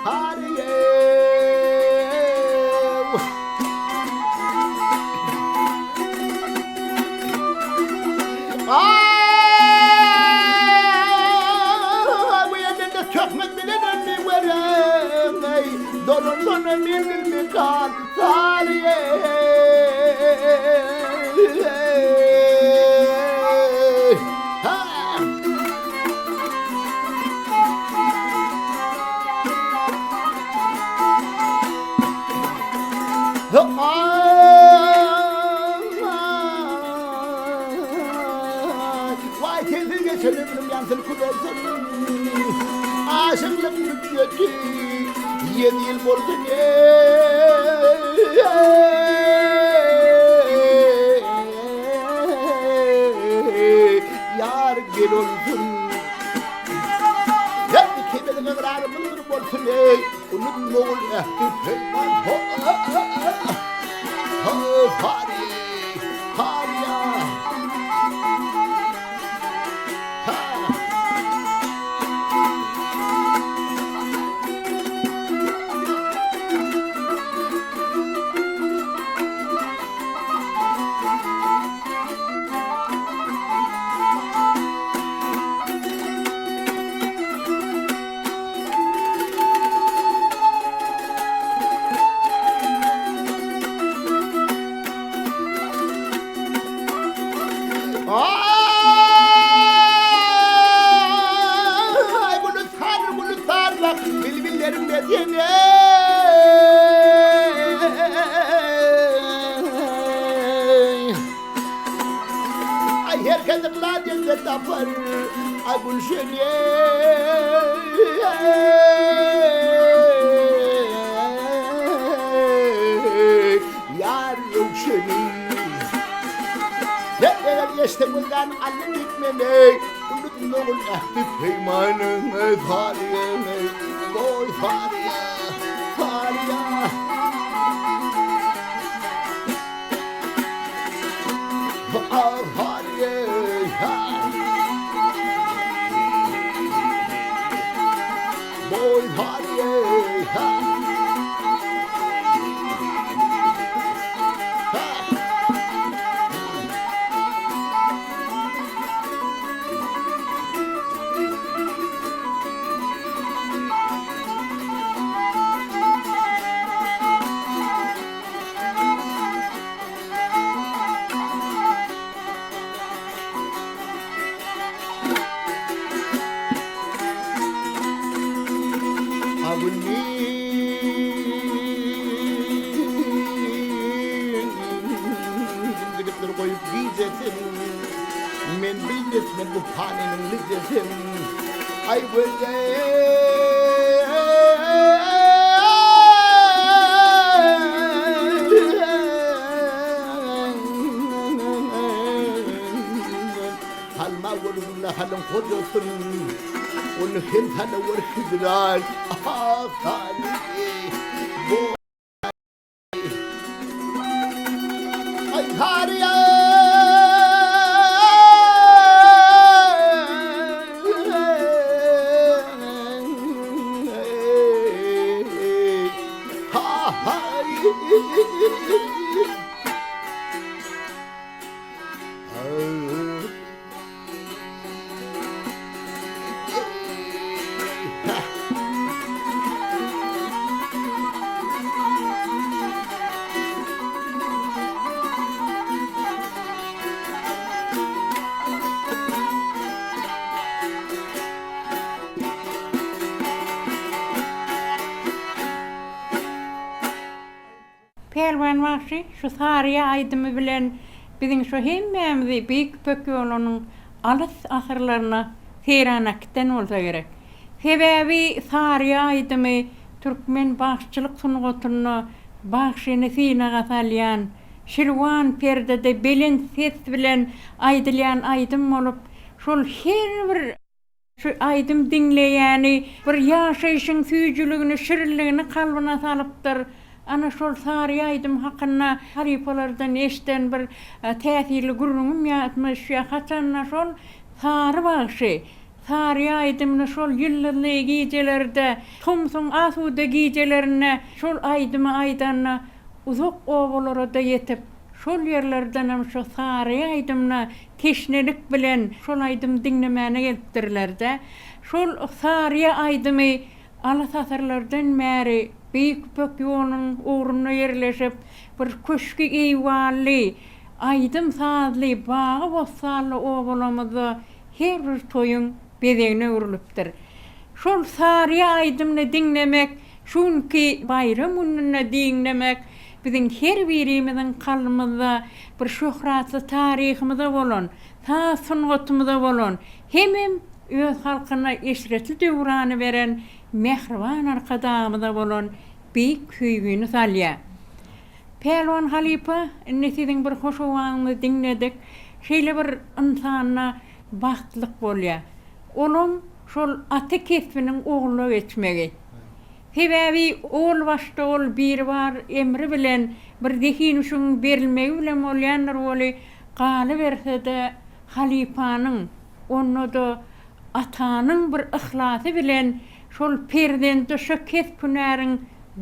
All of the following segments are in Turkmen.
Hariýew. Aaa, bu ýerde töhmet bilen ölmi werem, eý, dolanmana menzil mekan, Saryýew. Ha! Vay sensiz geçen ömrüm yansın kul olsun. Aşıklık müddeti yedi yıl bolsun. Yar gel olsun. Hep ikimizin ygrarymyz bir bolsun ey. Unutmagul ähdi peýman ho ho Fari Fariýa Ha. Ay gülü sar gülü sar bilbillerim bedeni. Ay herkes klavyeyle tapar. Ay Gülşen Yar Röwşeni. Eger geçse gözden alyn gitmeli. Unutmagul ähdi peýmanyňy Fariýa, boý Fariýa, Fariýa. Boý Fariýa. Goýup gijesin Men bilmesmen bu panynyň nijesin Aý gözel. Salma gölüň nahalyň hojasyn, Ony hem salawar hijran, ah, sali. Ay Hariye! Ha hay! Pälwan bagşy şu Saryýa aýdymy bilen biziň şu hemmämizi Beýik Ýüpek ýolunyň alys asyrlaryna seýran äkiden bolsa gerek. Sebäbi Saryýa aýdymy türkmen bagşyçylyk sungatynda bagşyny synaga salýan, şirwan perdede belent ses bilen aýdylýan aýdym bolup, şol her bir Şu aýdym diňleýäni bir ýaşaýşyň süýjüligini, şirinligini kalbyna salypdyr. Ana şol sary aýdym hakynda halypalardan eşden bir täsirli gürrüňim ýadyma düşýär. Haçanda şol Sary bagşy. Saryýa aýdymyny şol ýyldyzly gijelerde, tomsuň asuda gijelerinde şol aýdymy aýdanda uzak obalara-da ýetip, şol ýerlerdenem şo Saryýa aýdymyna teşnelik bilen şol aýdymy diňlemäne gelipdirler-dä. Şol Saryýa aýdymy alys asyrlardan bäri Beýik Ýüpek ýolunyň ugrunda ýerleşip, bir köşgi-eýwanly, aýdym-sazly, bagy-bossanly obalarymyzda her bir toýuň bezegine öwrülipdir. Şol Saryýa aýdymyny diňlemek, şu günki baýram gününde diňlemek biziň her birimiziň kalbymyzda bir şöhratly taryhymyza bolan, saz sungatymyza bolan hemem öz halkyna eşretli döwrany beren mähriban Arkadagymyza bolan beýik söýgini salýar. Pälwan halypa, indi siziň bir hoş owazyňyzy diňledik. Şeýle bir ynsanda bagtlyk bolýar. Olam şol ata kesbiniň ogluna geçmegi. Sebäbi owal başda ol Biribar emri bilen bir zehin-üşügiň berilmegi bilen bolýandyr weli, galyberse-de halypanyň, onda-da atanyň bir yhlasy bilen şol perzende şo kesp-hünäriň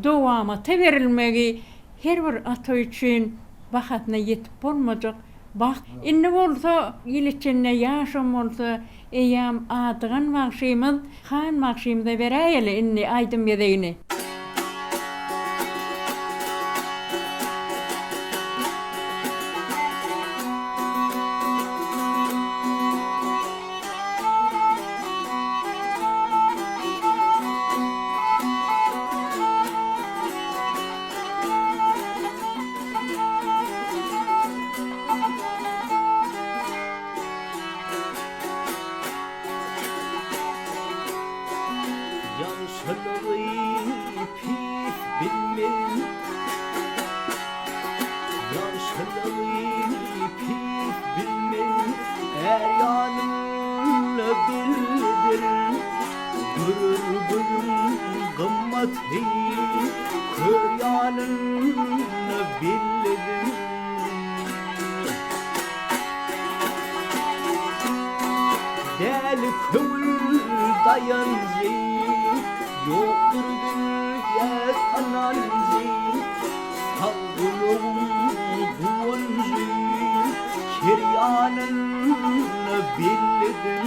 dowamata berilmegi her bir ata üçin bahasyna ýetip bolmajak bagt. Indi bolsa il içinde ýaşam bolsa eýýäm adygan bagşymyz Han bagşymyza beräýeli indi aýdym gezegini. Ýagşylygy pis bilmen, Ýagşylygy pis bilmen, Är ýanynda bellidir. Görer gözüň gymmaty, Kör ýanynda bellidir. Däli köňül daýanjy, Ýokdur dünýä ynanjy, Sag gulagyň guwanjy, Ker ýanynda bellidir.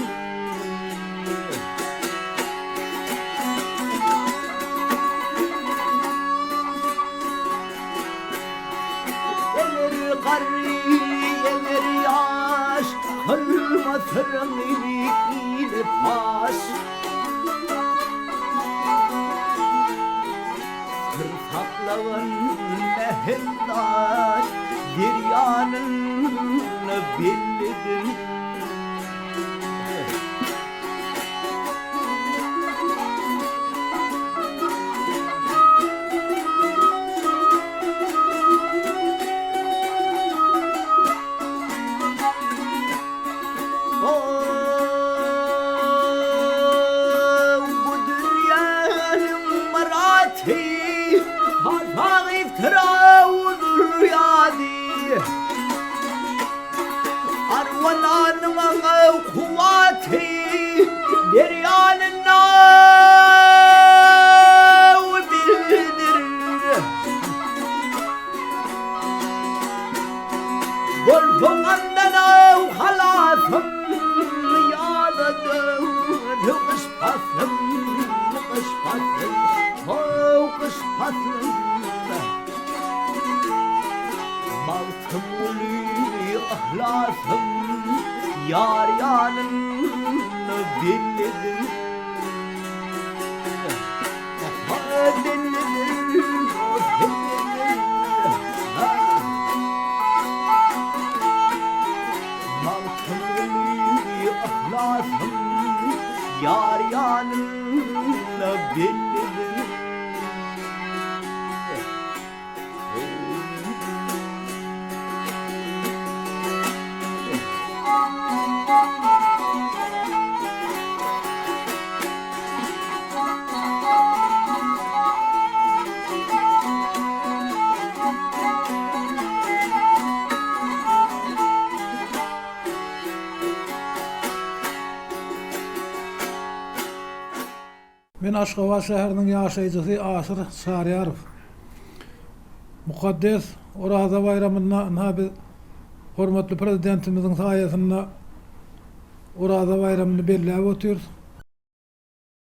Eger garry, eger ýaş, Kylma syryňy ile paş. Syr saklagan mähemdar, Derýanynda bellidir. Bu dünýäniň myraty, Hasagy Firawun ýaly. Arwananyň kuwwaty derýanyna bildirir. Bolsaň andan halasym ýa-da gyş paslym, gyş paslym, how gyş paslym. Magtymguly yhlasym ýar ýanynda bellidir. Bellidir, bellidir. Magtymguly yhlasym ýar ýanynda bellidir. Men Aşgabat şäheriniň ýaşaýjysy Aşyr Çaryýarow. Mukaddes Oraza baýramynda ynha biz hormatly Prezidentimiziň saýasynda Oraza baýramyny belläp otyrys.